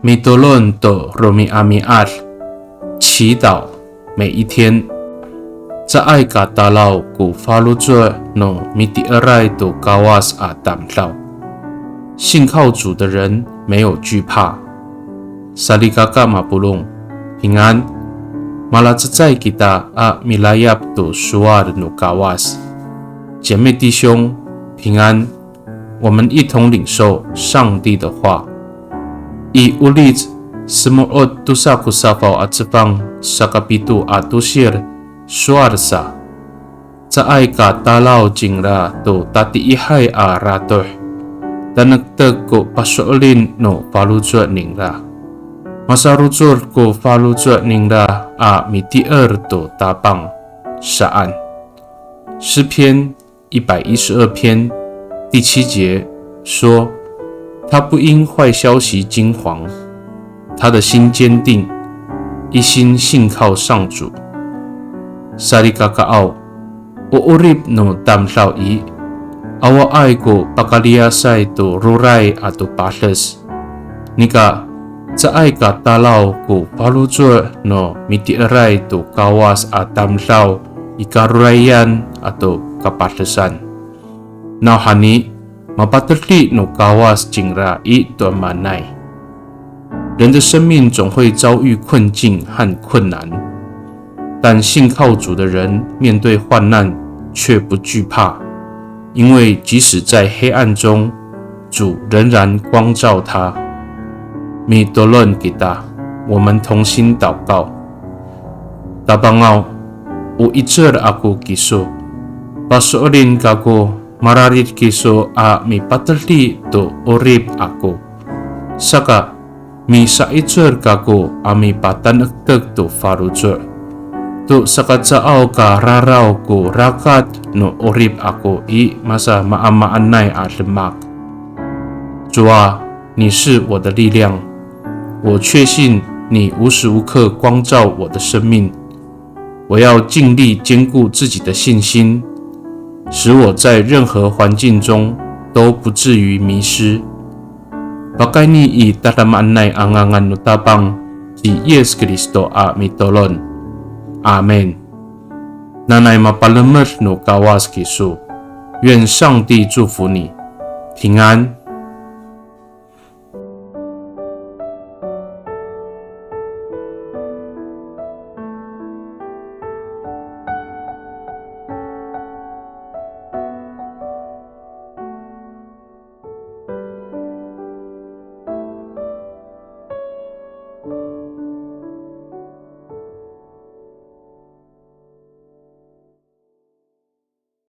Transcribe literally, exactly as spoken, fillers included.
Mitolon to romi'ami'ad, 祈祷每一天。Caay ka talaw ko faloco' no miti'eray to Kawas a tamdaw. 信靠主的人没有惧怕。Salikaka mapolong, 平安。Malacecay kita a milayap to sowal no Kawas. 姐妹弟兄，平安。我们一同领受上帝的话。I Olic semo'ot tosa ko safaw a cefang sakapito a tosir sowal sa. Caay ka talaw cingra to tatiihay a ratoh, tanektek ko paso'elin no faloco' ningra. Masarocod ko faloco' ningra a miti'er to Tapang saan. 诗篇一百一十二篇第七节说，他不因坏消息惊惶，他的心坚定，一心信靠上主。Salikakaaw, o 'orip no tamdaw i, awaay ko pakaliyasay to roray ato pades. Nika, caay ka talaw ko faloco' no miti'eray to Kawas a tamdaw i karorayan ato kapadesan. Nawhani, mapatedi no Kawas cingra i to'emanay. 人的生命总会遭遇困境和困难，但信靠主的人面对患难却不惧怕，因为即使在黑暗中，主仍然光照他。Mitolon kita, 我们同心祷告。Tapangaw, o 'icel ako kiso, paso'elin kako mararid kiso a mipatedi to 'orip ako. Saka, misa'icel kako a mipatanektek to faloco' to sakacaaw ka raraw ko rakat no 'orip ako i masamaamaanay a demak. 主啊，你是我的力量，我确信你无时无刻光照我的生命。我要尽力坚固自己的信心，使我在任何环境中都不至于迷失。Pakayni i tadamaanay a ngangan no Tapang ci Yis Kristo a mitolon. Amin. Nanay mapalemed no Kawas kiso. 愿上帝祝福你，平安。